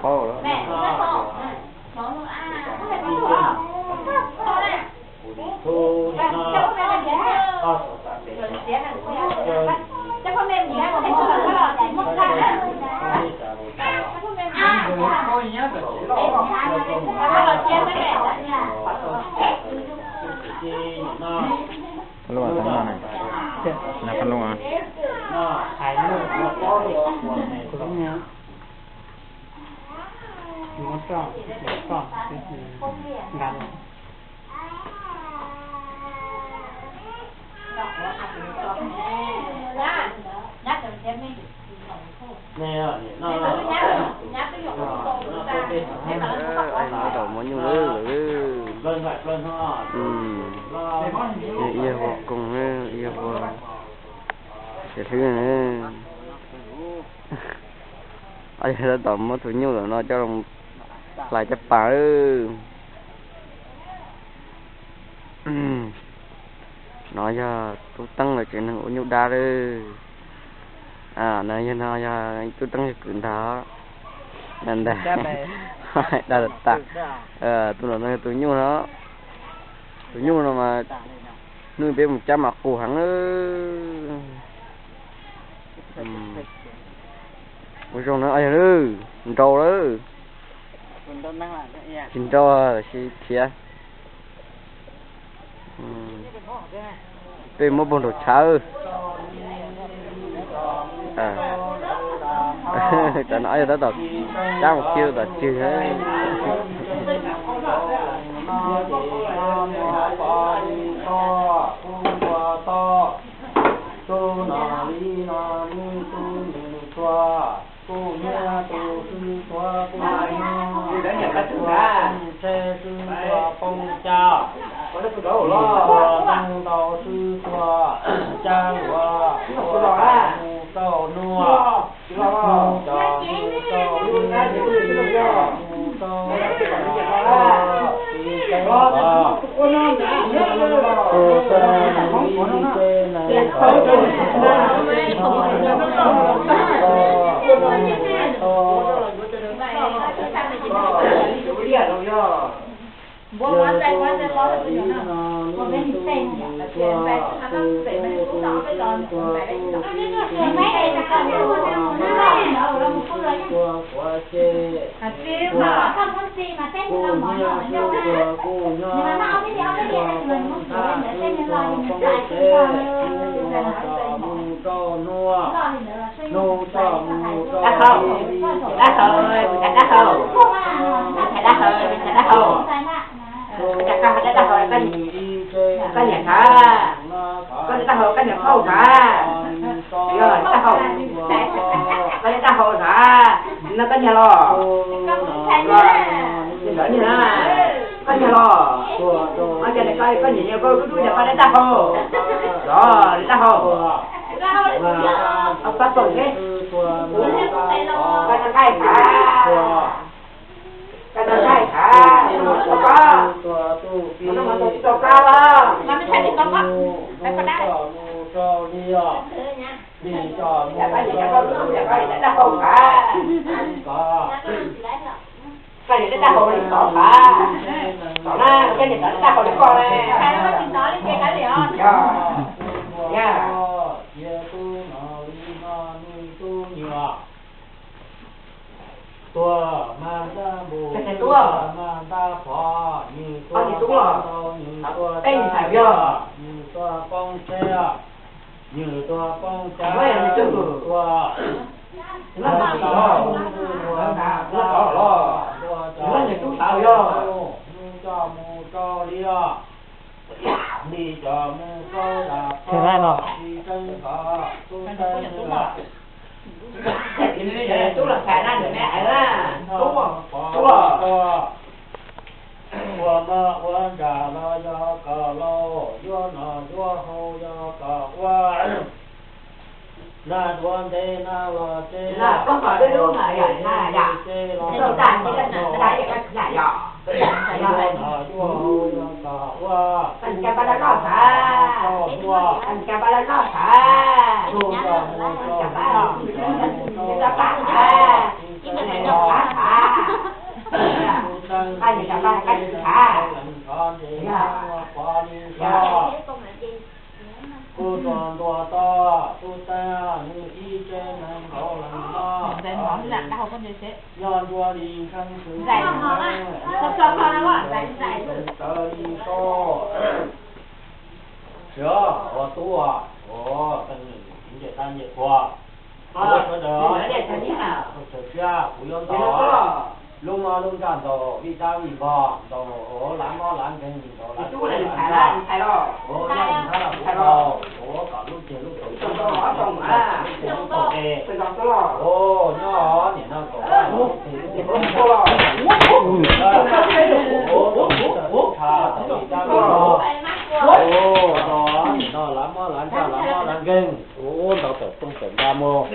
Paub lawm. Luaj tau no na. Qhov no. Tab tom muab nyuj lawm. Yog ua koog, yog ua, yog hlwb. Yog tab tom muab tus nyuj lawm no coj los hlais caj pas lawm. No yog tub teeb los tsev neeg ua nyuj dab lawm. No yog, no yog tub teeb yog kwv ntag. Ntag, dag tas. Tus no yog tus nyuj no. Tus nyuj no mas hnub peb mus cab mas qus heev. Ua zoo na, yog lawm, nrau lawm. Tsis nrau los sis khiav. Peb muab puag nraum tshawv. Cov no yog tab tom cab mus kiag tom tswg. Tus no li no nws tus nws tuag, kuj niaj tus xwb tuag, kuj niaj tus tuag, kuj tseg xwb tuag poob cas, tuag ntau xwb tuag cas luag, tuag mus rau nuaj, nuj cov mus rau xwb, cov mus rau tsis tseeb os. Tus xwb nws li ces neeg tau mus rau, mus rau, mus rau. Yog tus no li no nws tus nws tuag, kuj niaj tus xwb tuag, kuj tseg xwb tuag poob cas, tuag mus rau xwb tuag quav ces, tuag kuj niaj xwb tuag, kuj niaj xwb tuag poob cas, xwb tuag poob ces, xwb tuag coj mus rau nuaj, nuj coj mus rau li, li coj mus rau, dab hau, dab hau, dab hau. Koj niam xav, koj niam dab hau, koj niam qhauj xav, yog dab hau, koj niam dab hau xav, no koj niam los, koj niam los, koj niam los, koj niam, koj niam, koj dub dub, koj dab hau, los dab hau, koj niam nqaij xav, koj niam nqaij xav, koj niam nqaij xav, koj niam dab hau li tod xav, tod na, koj niam dab hau li koj ne. Tuag mas ntaj npum, tuag mas ntaj phov, nws tuag tau, nws tuag, nws tuag poob tseg, nws tuag poob cas, nws tuag, nws tuag, nws tuag, nws coj mus rau liaj, li coj mus rau dab hau, tsis tseeb os, tub tseeb. Tub los xais na, nws me aiv na, tub, tub. Ua mov ua ntsa los yog kom lauj, yuav noj yuav haus yog kom ua, nag tuaj ntev nag los tseg, nag tuaj kom dub dub los tseg, los tag tseg, yog Kuv tuaj ntuas tau tus tag nws ib tsev neeg nkaus leej no, nyob nruab li nkeeg xwb, sawv li tau. Siab ua tub, ua tub nce tab nce tuag, ua sawv daws, sawv siab kuv yuav ntaus lub mob lub ntsaj ntaus vij tab vij npog, ntaus lav mob lav nkeeg, ntaus lav tub lav ntsaj, ua nyob ntawd los kuv ntaus, ua kom lub ceg lub taug, lub ceg lub taug es, ua nyob nim no kom lub ceg lub taug, ua ntaus vij tab vij npog, ua ntaus nim no lav mob lav ntsaj lav mob lav nkeeg, ua ntaus tawm tooj tawm nta mus.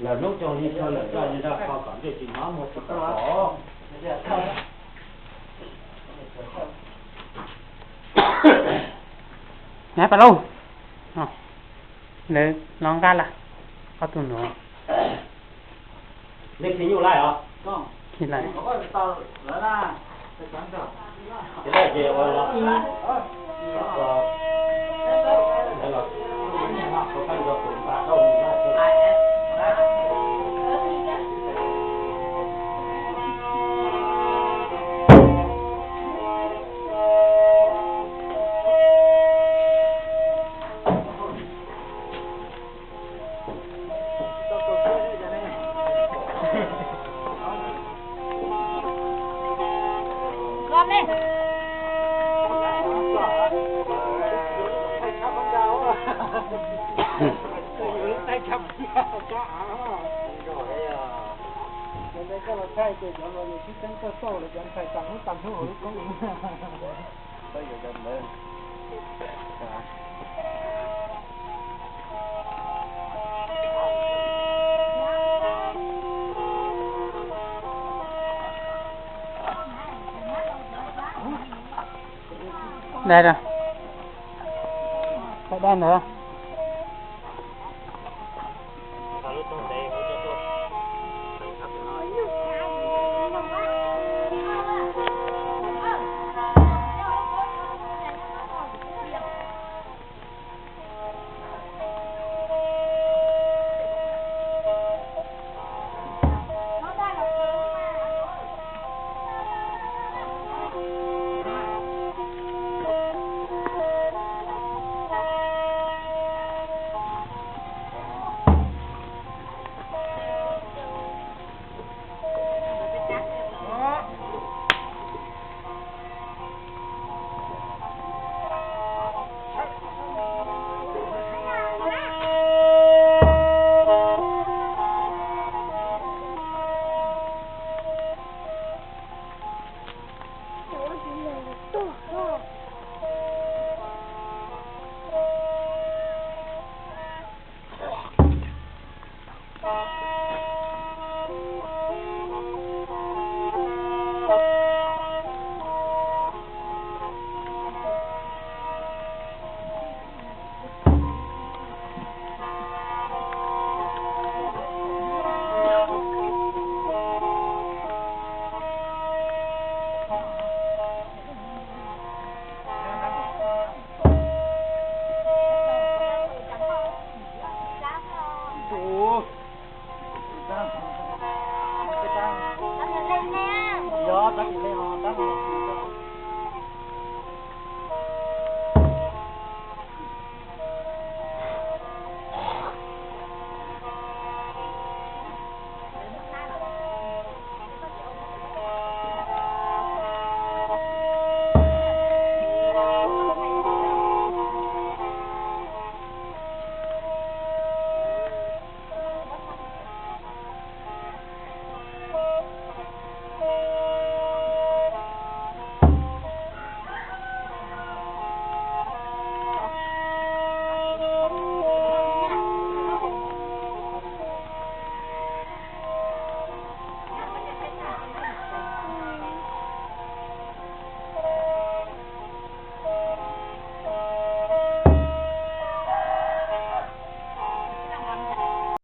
Lawm hnub coog li tshaj lawm zaj zaj qho kom ntsej tsis hnov muag tsis tau. Nab Paj Lauj, nws los nqa lawm ob tug nuav. Nej khi nyuj laij os? Khi laij. Dai, dai ntawd.